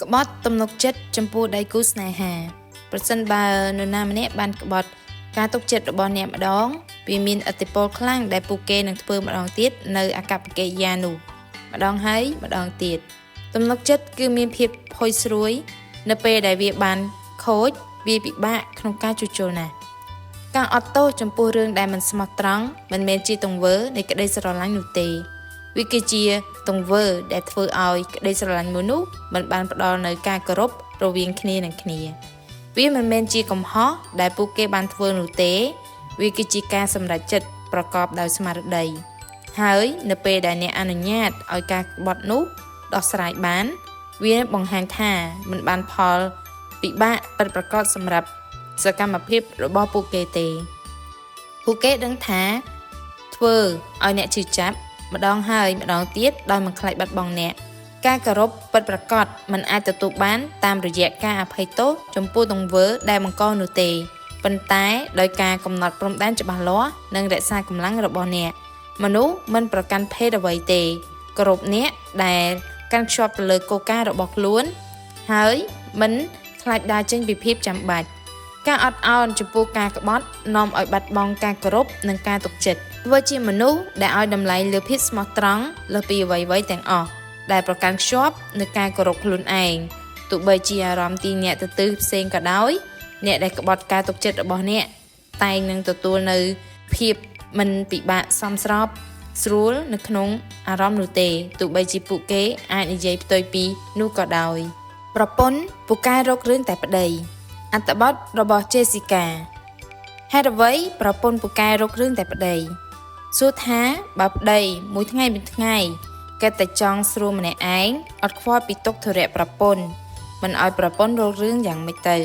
ក្បត់ទំនុកចិត្តចំពោះដៃគូស្នេហាប្រសិនបើនរណាម្នាក់បានក្បត់ការទុកចិត្តរបស់អ្នកម្ដងវាមានឥទ្ធិពលខ្លាំងដែលពួកគេនឹងធ្វើម្ដងទៀតនៅអាកប្បកិរិយានោះម្ដងហើយម្ដងទៀតទំនុកចិត្តគឺមានភាពផុយស្រួយនៅពេលដែលវាបានខូចវាពិបាកក្នុងការជួសជុលណាស់ការអត់ទោសចំពោះរឿងដែលមិនស្មោះត្រង់មិនមែនជាទង្វើនៃក្តីស្រឡាញ់នោះទេវាគឺជាទង្វើដែលធ្វើឲ្យក្តីស្រឡាញ់មួយនោះមិនបានផ្ដល់នូវការគោរពរវាងគ្នានឹងគ្នាវាមិនមែនជាកំហុសដែលពួកគេបានធ្វើនោះទេវាគឺជាការសម្រេចចិត្តប្រកបដោយស្មារតីហើយនៅពេលដែលអ្នកអនុញ្ញាតឲ្យការក្បត់នោះដោះស្រាយបានវាបង្ហាញថាមិនបានផលពិបាកពិតប្រាកដសម្រាប់សកម្មភាពរបស់ពួកគេទេពួកគេដឹងថាធ្វើឲ្យអ្នកឈឺចាប់ម្ដងហើយម្ដងទៀតដោយមិនខ្លាចបាត់បង់អ្នកការគោរពពិតប្រាកដមិនអាចទទួលបានតាមរយៈការអភ័យទោសចំពោះទង្វើដែលបង្កនោះទេប៉ុន្តែដោយការកំណត់ព្រំដែនច្បាស់លាស់និងរក្សាកម្លាំងរបស់អ្នកមនុស្សមិនប្រកាន់ភេទអ្វីទេគោរពអ្នកដែលកាន់ខ្ជាប់ទៅលើគោលការណ៍របស់ខ្លួនហើយមិនខ្លាចដើរចេញពីភាពចាំបាច់ការអត់ឱនចំពោះការក្បត់នាំឲ្យបាត់បង់ការគោរពនិងការទុកចិត្តធ្វើជាមនុស្សដែលឲ្យតម្លៃលើភាពស្មោះត្រង់លើសពីអ្វីៗទាំងអស់ដែលប្រកាន់ខ្ជាប់នូវការគោរពខ្លួនឯងទោះបីជាអារម្មណ៍ទីអ្នកទៅទិសផ្សេងក៏ដោយអ្នកដែលក្បត់ការទុកចិត្តរបស់អ្នកតែងនឹងទទួលនៅភាពមិនពិបាកសមស្របស្រួលនៅក្នុងអារម្មណ៍នោះទេទោះបីជាពួកគេអាចនិយាយផ្ទុយពីនោះក៏ដោយប្រពន្ធពូកែរករឿងតែប្តីអត្ថបទរបស់ជេស៊ីកាហេតុអ្វីប្រពន្ធពូកែរករឿងតែប្តីសួរថាបើប្តីមួយថ្ងៃមួយថ្ងៃគេតែចង់ស្រួលម្នាក់ឯងអត់ខ្វល់ពីទុក្ខធុរៈប្រពន្ធមិនឲ្យប្រពន្ធរករឿងយ៉ាងម៉េចទៅ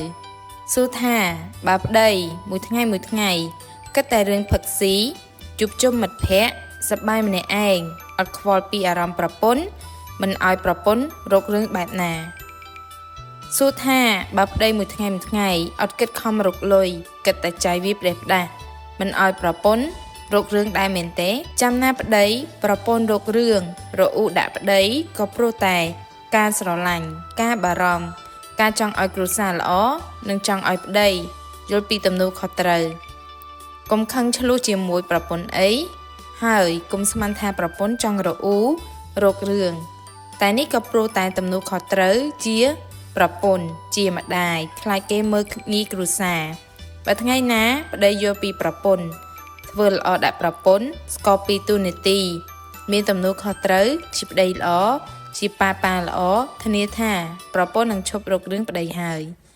សួរថាបើប្តីមួយថ្ងៃមួយថ្ងៃគិតតែរឿងផឹកស៊ីជួបជុំមិត្តភ័ក្តិសប្បាយម្នាក់ឯងអត់ខ្វល់ពីអារម្មណ៍ប្រពន្ធមិនឲ្យប្រពន្ធរករឿងបែបណាសួរថាបើប្តីមួយថ្ងៃមួយថ្ងៃអត់គិតខំរកលុយគិតតែចាយវាផ្ដេសផ្ដាសមិនឲ្យប្រពន្ធរករឿងដែរមែនទេចាំណាប្តីប្រពន្ធរករឿងរអ៊ូដាក់ប្តីក៏ព្រោះតែការស្រឡាញ់ការបារម្ភការចង់ឲ្យគ្រួសារល្អនិងចង់ឲ្យប្តីយល់ពីទំនួលខុសត្រូវកុំខឹងឆ្លោះជាមួយប្រពន្ធអីហើយកុំស្មានថាប្រពន្ធចង់រអ៊ូរករឿងតែនេះក៏ព្រោះតែទំនួលខុសត្រូវជាប្រពន្ធជាម្ដាយខ្លាចគេមើលងាយគ្រួសារបើថ្ងៃណាប្តីយល់ពីប្រពន្ធធ្វើល្អដាក់ប្រពន្ធស្គាល់ពីទូនាទីមានទំនួលខុសត្រូវជាប្តីល្អជាប៉ាប៉ាល្អធានាថាប្រពន្ធនឹងឈប់រករឿងប្តីហើយ។